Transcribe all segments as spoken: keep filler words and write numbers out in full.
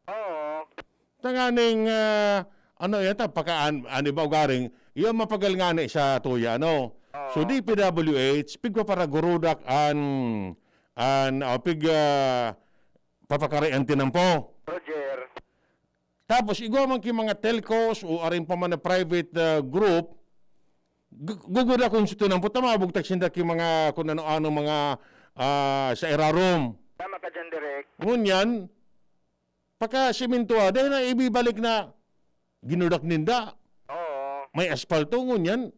Oo. Tanganing, ah, ano yan, ta, paka an, ani ba ugaring, yung mapagal nga ni sa tuya, ano? So, Oo. D P W H, pigpaparagurudak an, an, ah, pig, ah, papakari an tinampo. Roger. Tapos, igwa man ki mga telcos o aring pa man na private, ah, group, gu-, gugurda kung sa tinampo, ta mabugtak sinda ki mga, kung ano-ano mga, ah, sa irarom. Tama ka dyan, Direk. Ngunyan, pagka simintuha, dahil na ibibalik na ginudak ninda. Oo. May aspalto, ngunyan,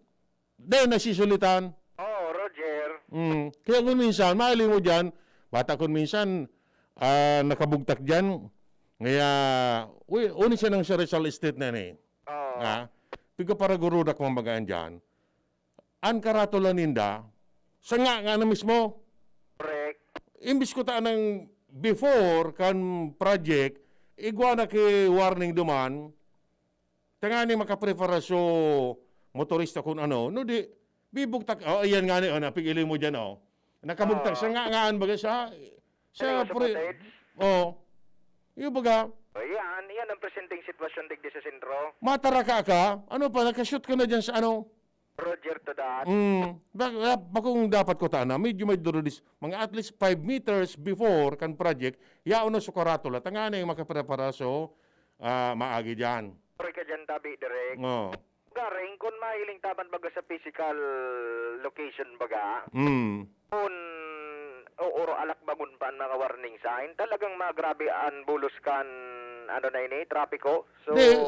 dahil nasisulitan. Oo, Roger. Mm. Kaya kung minsan, mahiling mo dyan, bata kung minsan, ah, nakabugtak dyan, kaya, uy, uni siya ng sa Rizal State na ni. Oo. Ha? Pigkaparagurudak mga bagaan dyan. An karatula ninda, sanga nga na mismo. Correct. Imbis ko ta nang before kan project, igwa na ki warning duman, tangani makaprepara so motorista kun ano, no di, bibugtak, oh, ayan nga ni, oh, napig-iling mo dyan, oh. Nakabugtak, Oo. sanga nga an baga sa, sa, Ano, sa pre-, footage? Oh. Yung baga, O, yan. Yan ang presenteng sitwasyon digdi sa sentro. mataraka ka, ano pa, nakashoot ka na dyan sa ano, Roger to that. Mm, bak-, ah, bakong dapat ko tana, medyo may durudis, mga at least five meters before kan project, yaon na sa karatula, tangani makaprepara so, ah, maagi dyan. Pre ka dyan, tabi, Direk. Oh. Garing, kung mahiling taman baga sa physical location baga, Mm. kung uuro alakbangon pa ang mga warning sign, talagang magrabe ang bulos kan, ano na ini, trapiko. So, Di,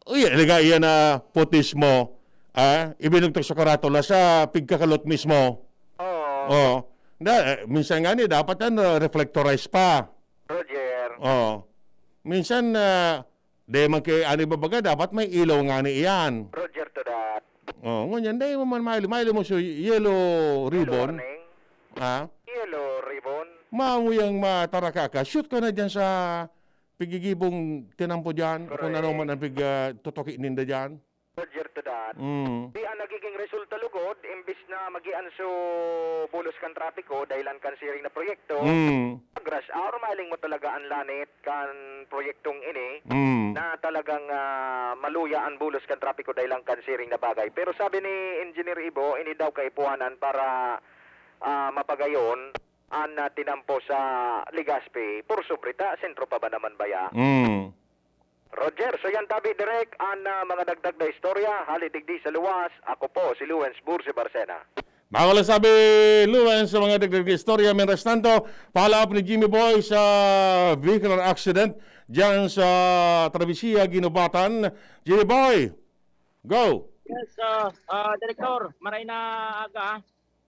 uy, talaga iyan na footage mo, ah, ibinugtog sa karatula sa pigkakalot mismo. Oo, Oh. Na, eh, minsan nga ni, dapat yan, ah, reflectorize pa. Roger. Oh. Minsan, ah, di man kay ani babaga, dapat may ilaw nga ni iyan. Roger to that. Oh, ngunyan, dai mo man maili, maili mo so yellow ribbon. Warning. Ha? Yellow ribbon. Mao yang mataraka ka, shoot ka na dyan sa pigigibong tinampo dyan, kung ano Correct. man ang pig, ah, tutuki ninda dyan. Roger to that. Mm. Di ang nagiging resulta lugod, imbis na magian so bulos kan trapiko, dahilan kan siring na proyekto, Mm. pag rush hour, mahiling mo talaga ang lanit kan proyektong ini, Mm. na talagang, ah, maluya ang bulos kan trapiko dahilan kan siring na bagay. Pero sabi ni Engineer Ibo, ini daw kaipuhanan para, ah, mapagayon an, ah, tinampo sa Legazpi. Por sobre ta, sentro pa ba naman baya? Mm. Roger, so yan tabi, Direk, an, ah, mga dagdag na istorya, hali digdi sa luwas. Ako po si Luwens Bursi Barcena. Mawala sabi, Luwens, sa mga dagdag na istorya. Mientras tanto, follow up ni Jimmy Boy sa vehicular accident dyan sa Traviesia, Guinobatan. Jimmy Boy, go! Yes, ah, ah, Director, maray na aga.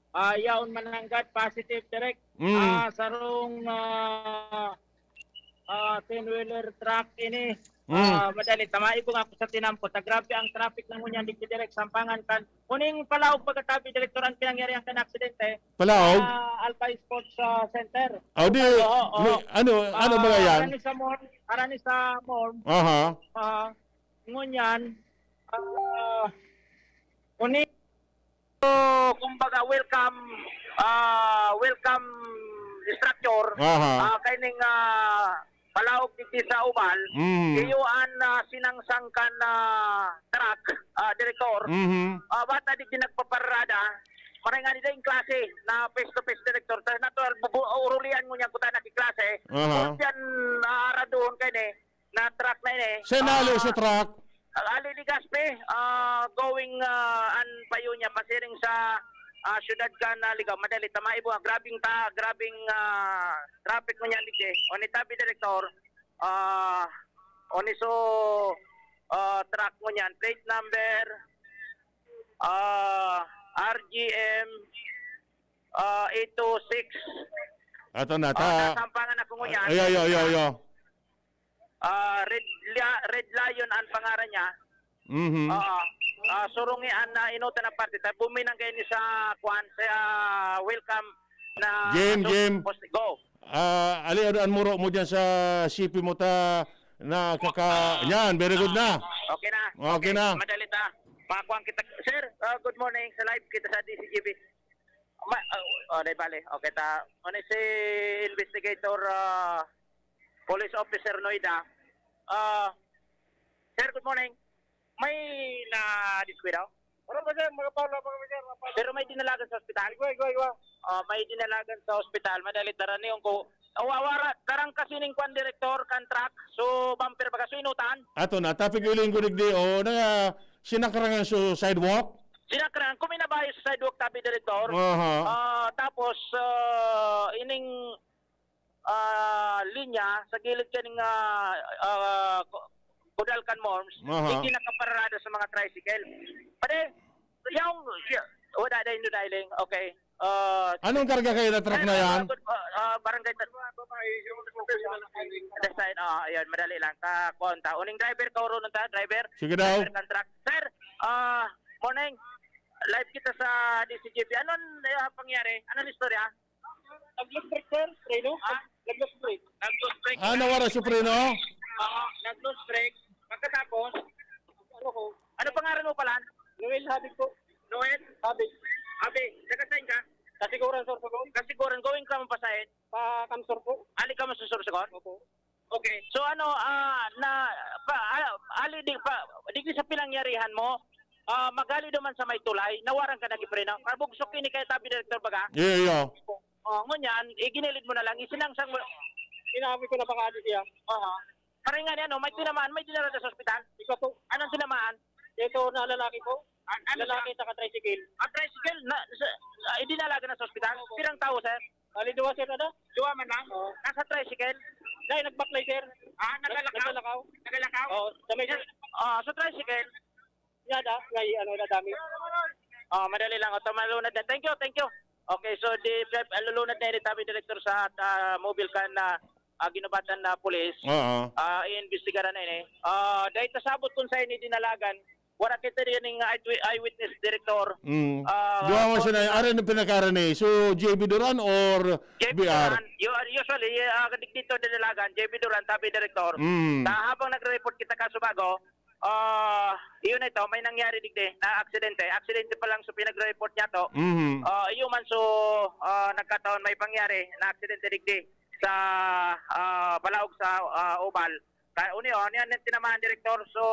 Ah, yaon mananggad, positive, Direk. Mm. Ah, sarong, ah, ah, ten-wheeler truck ini. Mm. Ah, madali, tamai ko nga ako sa tinampo. Ta grabe ang traffic na ngunyan, digdi, Direk, Sampangan kan. Kuning palaog pagkatabi, Director, ang pinangyarihan kan aksidente. Palaog? Sa Alpha Sports, ah, Center. Aw, di, Oo, oo. may, ano, ano ba Ah, yan? Arani sa mall, arani sa mall. Aha. Ah, ngunyan, ah, kuni, so, kumbaga, welcome, ah, welcome structure. Aha. Ah, kaining, ah, palaog digdi sa Ubal. Mm. Iyo an, ah, sinangsang kan, ah, truck, ah, Director. Mhm. Ah, bata digdi nagpaparada. Maray nga nila yung klase na face to face, Director. Sa natural, bubu-, urulian mo niya kung tayo nakiklase. Aha. Kung yan, ah, araduhon kayo ni, na truck na ini. Sa nalo Ah, sa truck? Ang ali ni Gaspe, ah, going, ah, an payo niya, pasiring sa, ah, syudad kan Ligao. Madali, tamai buha. Grabing ta, grabing, ah, traffic mo niyan, digdi. Oni tabi, Director. Ah, oni so, ah, truck mo niyan. Plate number, ah, R G M, ah, eight two six. Ato na, Ah, ta. nasampangan ako ngunyan. Ayo, ayo, ayo, ayo. Ah, Red Lia-, Red Lion ang pangaran niya. Mhm. Oo. Ah, surungi an, ah, inutan na parte. Ta buminang kayo ni sa kwan, sa, ah, welcome na Jim, so, Jim. Post, go. Ah, ali, ano, an muro mo dyan sa C P mo ta na kaka-, yan, very good na. Okay na. Okay na. Madali ta. Pakuan kita. Sir, ah, good morning. Sa live kita sa D C G B. Ma, ah, oh, di bale. Okay ta. Ano si investigator, ah, Police Officer Noida. Ah, sir, good morning. May nadiskuidaw? Wala pa, sir. Mga Paolo pa kami, sir. Mga Paolo. Pero may dinalagan sa ospital? Igwa, igwa, igwa. Ah, may dinalagan sa ospital. Madali, taraniyon ko. Awawara, tarang kasi ning kwan, direktor, kan truck. So, bumper baga, so inutan. Ato na, tapig iling ko digdi, o, na, sinakrangan sa sidewalk? Sinakrangan, kuminabayo sa sidewalk, tabi, direktor. Aha. Ah, tapos, ah, ining, ah, linya, sa gilid kaning, ah, ah, Ku-, Kudal kan Morms, Aha. hindi nakaparada sa mga tricycle. Pare, yung, y-, wala na yung dialing. Okay. Ah, Anong karga kayo na truck na yan? Ah, ah, barangay Tan-, Other side, ah, ayun, madali lang. Ka, kuwan ta. Uning driver, kauro nun ta, driver. Sige daw. Driver kan truck. Sir, ah, morning. Live kita sa D C G P. Anong, ah, pangyari? Anong istorya? Nag-loose brake, sir. Preno? Ha? Nag-loose brake. Nag-loose brake. Ah, nawara si preno? Oo, nag-loose brake. Pagkatapos, Ano ko? Ano pangaran mo pala? Noel Habig po. Noel? Habig. Abi, taga saan ka? Kasiguran, sir, po. Kasiguran, going ka mo pa saan? Pa Kamsur po. Ali ka mo sa Sursogon? Opo. Okay. So ano, ah, na, pa, ah, ali di pa, di sa pinangyarihan mo, ah, magali naman sa may tulay, nawaran ka nagipreno. Pabugsok ini kaya tabi direktor baga? Iyo, iyo. Oh, ngunyan, iginilid mo na lang, isinangsang mo. Inamoy ko na baka di siya. Aha. Paringan yan, oh, may tinamaan, may dinala sa ospital. Ikaw po. Anong tinamaan? Ito na lalaki po. An-, ano Lalaki siya? Saka tricycle. Ah, tricycle, na, sa, ah, idinalaga na sa ospital? Opo. Pirang tao, sir? Bali, duwa, sir, ano? Duwa man lang? Oo. Nasa tricycle? Dahil nagbaklay, sir. Ah, nagalakaw? Nag-, nagalakaw? Nagalakaw? Oo, sa may Sir, ah, sa tricycle? Yada, may ano, nadami. Ah, madali lang. O, tumalunad na. Thank you, thank you. Okay, so di, alulunad na ini tabi direktor sa, ah, mobile kan na, ah, ginubatan na pulis. Oo. Ah, iimbestigaran na ini. Ah, dahil kasabot kung sa ini dinalagan, wala kita rin yung eye-, eyewitness, direktor. Mm. Ah, Duha mo kung siya na, arin ang pinakaran eh. So, J B Duran or J B B R? Duran, u-, usually, ah, dito dinalagan, J B Duran, tabi direktor. Mm. Na habang nagre-report kita kaso bago, ah, yun ito, may nangyari digdi na aksidente. Aksidente pa lang sa pinagre-report niya to. Mhm. Ah, yun man, so, ah, nagkataon may pangyari na aksidente digdi sa, ah, balaog sa, ah, Ubal. Ka-, uni, oh, niyan ang tinamaan, direktor. So,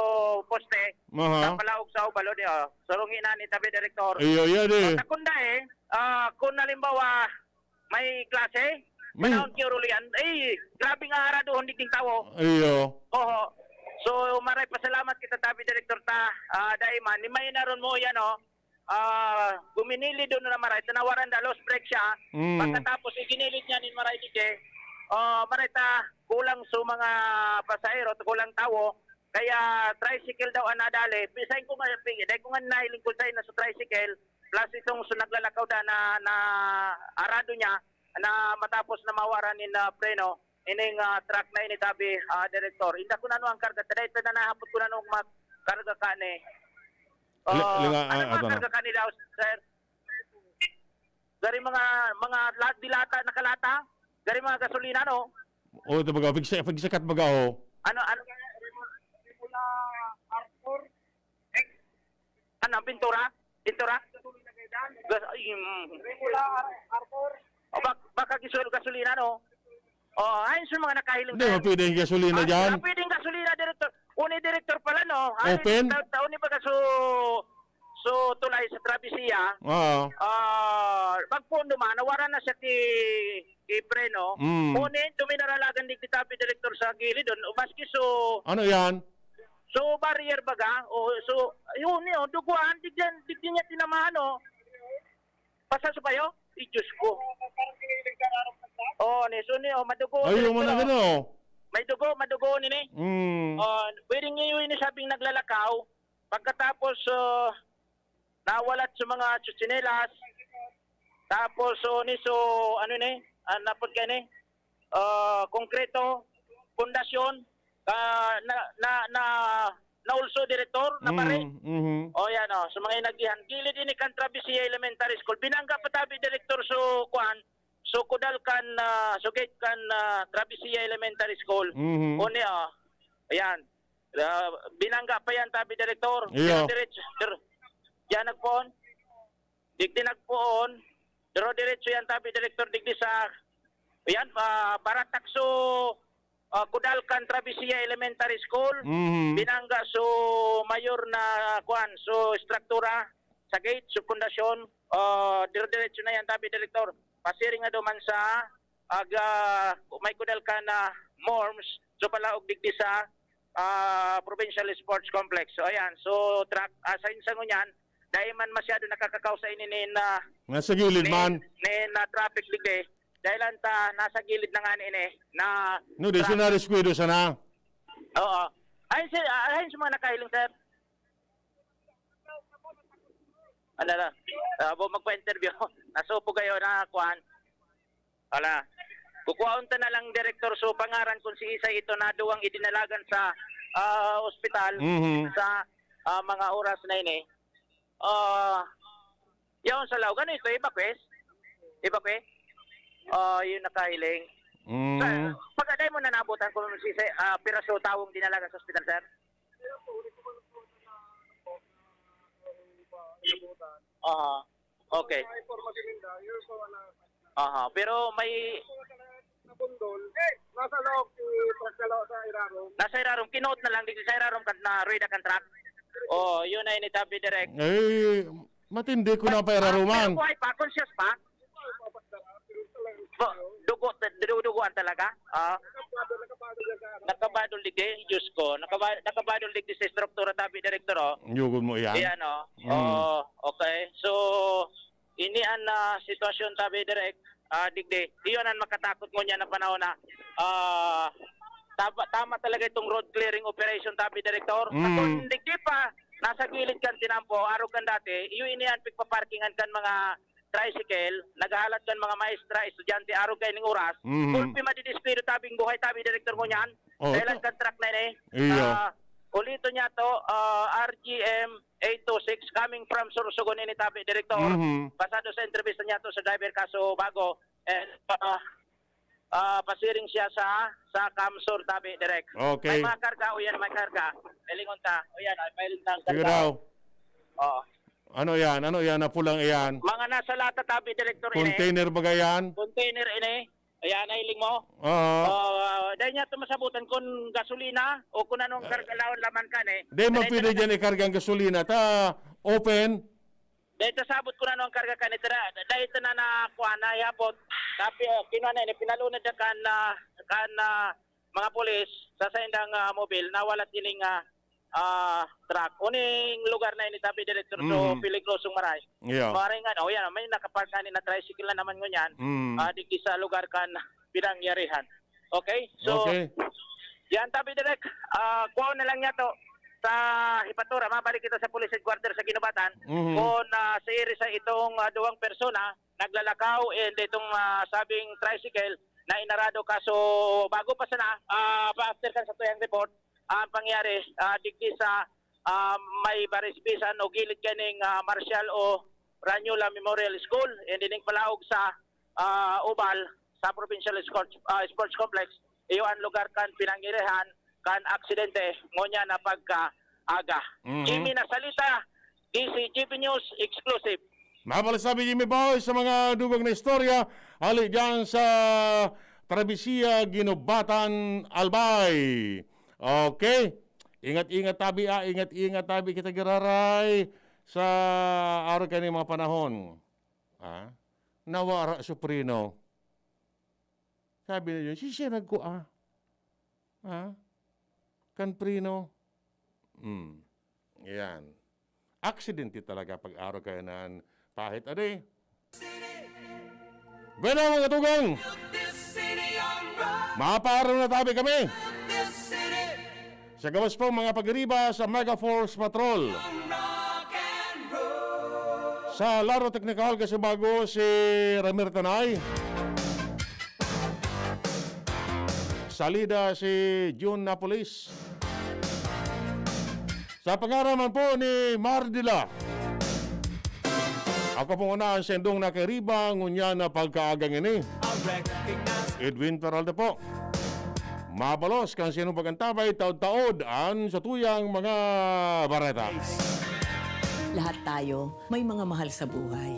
poste, Aha. sa balaog sa Ubal, uni, oh. Surungi na ni tabi, direktor. Iyo, iyo, di. So, takunda eh, ah, kung halimbawa, may klase, May panahon ki Urulian, eh, grabe nga araduhon digding tawo. Iyo. Oho. So, maray pasalamat kita, tabi, direktor ta, ah, daiman, ni may naron mo yan, oh. Ah, guminilid doon na maray, tinawaran da, lost brake siya. Mm. Pagkatapos, iginilid niya nin maray digdi. Ah, maray ta, kulang sa mga pasahero, kulang tawo. Kaya tricycle daw ang nadali. Bisahin ko nga, pi-, dahil ko nga nahiling ko sa ina sa tricycle, plus itong sa naglalakaw da na, na arado niya, na matapos na mawaran nin, ah, preno, ining, ah, truck na ini, tabi, ah, direktor. Inda ko na ano ang karga. Taday, taday na nahapot ko na ano ang mag-, karga ka ni. Li-, Ah, linga-, ano ah, mga ato na. karga ka ni daw, sir? Gari mga, mga la-, dilata, nakalata? Gari mga gasolina, no? Oh, ito baga, pigsa-, pigsakat baga, oh. Ano, ano? Ano, pintura? Pintura? Gas-, ay, mm. O, bak-, baka gisol-, gasolina, no? O, ayun sa mga nakahiling Hindi, tayo. Mapwede yung gasolina Ah, dyan. Mapwede yung gasolina, direktor. Uni, direktor pala, no? Ay, Open? ta-, taon ni baga so, so, tulay sa Travesía. Oo. Ah, pagpundo man, nawara na siya ki, ki preno. Mm. Uni, duminaralagan di tabi direktor sa gilid, don. O, maski so, Ano yan? So, barrier baga? O, so, yun, yun, duguan, di dyan, di dyan niya tinamaan, oh. Pasa sa bayo? Ay, Diyos ko. Oh, ni, so, ni, oh, madugo, Ay, yung direktor, mga oh. gano. May dugo, madugo, ni, ni. Mm. Oh, pwedeng ngayon ni sabing naglalakaw. Pagkatapos, oh, nawalat sa mga tsinelas. Tapos, so, ni, so, ano ni? Ah, napod ka ni? Ah, konkreto, pundasyon, ah, na, na, na, naulso, direktor, na pare. Mm, mhm. O, yan, o. Sa mga inagihan, gilid ini kan Travesía Elementary School. Binangga pa tabi, direktor, so, kuan, so, kudal kan, ah, so, gate kan, ah, Travesía Elementary School. Mhm. Uni, o. Ayan. Ah, binangga pa yan, tabi, direktor. Iyo. Pero diretso, pero, diyan nagpoon. Digdi nagpoon. Pero diretso yan, tabi, direktor, digdi sa, yan, ah, para takso, ah, Kudalkan Travesía Elementary School, Mhm. binangga so mayor na, kuan, so estruktura sa gate, so pundasyon, ah, dire-diretso na yan, tabi, Direktor. Pasiring na duman sa, aga, may Kudalkan na Morms, so palaog digdi sa, ah, Provincial Sports Complex. So, ayan. So, truck, ah, sa insa ngunyan, dai man masyado nakakakausa ini nin, ah, Nasa gilid nin, man. nin, ah, traffic digdi. Dahil ang ta, nasa gilid na nga ini, na No, di truck. Siya nareskwento sana. Oo. Ayun si, ah, ayun sa mga nakahiling, sir. Ano na? Ah, bo magpa-interview. Nasupo kayo na kuan. Wala. Kukuhaon ta na lang, Direktor, so pangaran kung si isa ito na duwang idinalagan sa, ah, ospital Mhm. sa, ah, mga oras na ini. Ah, yaon sa laog. Ano ito? Evacuees? Evacuee? Ah, yun nakahiling. Mm. Sa, pag aday mo na naabutan kung si, si, ah, piraso tawong dinalagan sa ospital, sir? Ah, okay. Aha, pero may Nabundol. Nasa loob si truck sa loob sa irarom. Nasa irarom, kinuot na lang, di sa irarom kan, na rueda kan truck. Oh, yun na ini, tabi, Direk. Eh, matindi ko na pa iraruman. Ah, pero buhay pa, conscious pa? Bo, dugo, duduguan talaga? Ah. Nakabadol, nakabadol yan sa ano. Nakabadol digdi, Diyos ko. Nakaba-, nakabadol digdi sa estruktura, tabi, Direktor, oh. Yugod mo yan? Ayan, oh. Mm. Oh, okay. So, ini an, ah, sitwasyon, tabi, Direk, ah, digdi. Iyon ang makatakot ngunyan na panahon na, ah, tama, tama talaga itong road clearing operation, tabi, Direktor. Mm. Kung digdi pa, nasa gilid kan tinampo, arog kan dati, iyo ini an pigpaparkingan kan mga tricycle, naghahalat kan mga maestra, estudyante, arog kaining oras, Mhm. gulpi madidespido tabing buhay, tabi, Direktor, ngunyan. Oh, Dahil ito. Ang truck na ini, Iyo. ah, ulito niya to, ah, R G M eight two six coming from Sorsogon ini, tabi, Direktor. Mhm. Basado sa entrevista niya to sa driver kaso bago, eh, ah, ah, pasiring siya sa, sa Kamsur, tabi, Direk. Okay. May mga karga, o yan, may karga. Pilingon ta. O yan, ay, may lintang Sige karga. Daw. Oo. Ano yan? Ano yan? Na pulang iyan? Mga nasa lata, tabi, Direktor, ini. Container baga yan? Container ini. Ayan, nahiling mo? Oo. Oh, dahil niya ito masabutan kung gasolina o kung anong Ah. karga laon laman kan eh. Di mo Dahil pwede ito na dyan ikarga ang gasolina. Ta, open. Dahil ito sabot kung ano ang karga kan ito na. Dahil ito na nakuha na, ihapot. Tapi, oh, kinuha na ini, pinalunod na kan, ah, kan, ah, mga pulis sa saindang, ah, mobil, nawalat ining, ah, ah, truck. Uning lugar na ini, tabi, Direktor, so, Mm. peligrosong maray. Yeah. Maray nga, oh, yan, may nakapark na ni na tricycle na naman ngunyan. Mm. Ah, digdi sa lugar kan pinangyarihan. Okay? So, Okay. yan, tabi, Direk, ah, kuha na lang niya to sa Hipatura. Mabalik kita sa police headquarters sa Ginubatan. Mhm. Kung, ah, sa iri sa itong, ah, duwang persona, naglalakaw, and itong, ah, sabing tricycle na inarado. Kaso, bago pa sana, ah, pa-after kan sa tuyang report, ang pangyari, ah, digdi sa, ah, may barisbisan o gilid kaning, ah, Marcial O. Ranyola Memorial School, and ining palaog sa, ah, Ubal, sa Provincial Sports, ah, Sports Complex, iyo ang lugar kan pinangyarihan kan aksidente, ngunyan na pagkaaga. Mhm. Jimmy Nasalita, D C G B News, exclusive. Mapalit sabi, Jimmy Boy, sa mga dugog na istorya, hali dyan sa Travesía, Ginubatan, Albay. Okay. Ingat-ingat tabi, ah, ingat-ingat tabi kita giraray sa araw kani mga panahon. Ah, nawara si Prino. Sabi na yun, si siya nagkua. Ah, kan Prino. Hmm. Yan. Aksidente talaga pag araw kayo nan pahit. Ade, Bueno, mga tugang, mapaaraw na tabi kami. Sa gawas po, mga pag-iriba sa Mega Force Patrol. Sa Laro Teknikal, kasi bago si Ramir Tanay. Salida si June Napolis. Sa pangaraman po ni Mardila. Ako pong una ang sendong nakairiba, ngunyan na pagkaagang ini. Edwin Peralta po. Mabalos kan sinong pag-antabay, taod-taod an sa tuyang mga bareta. Lahat tayo may mga mahal sa buhay.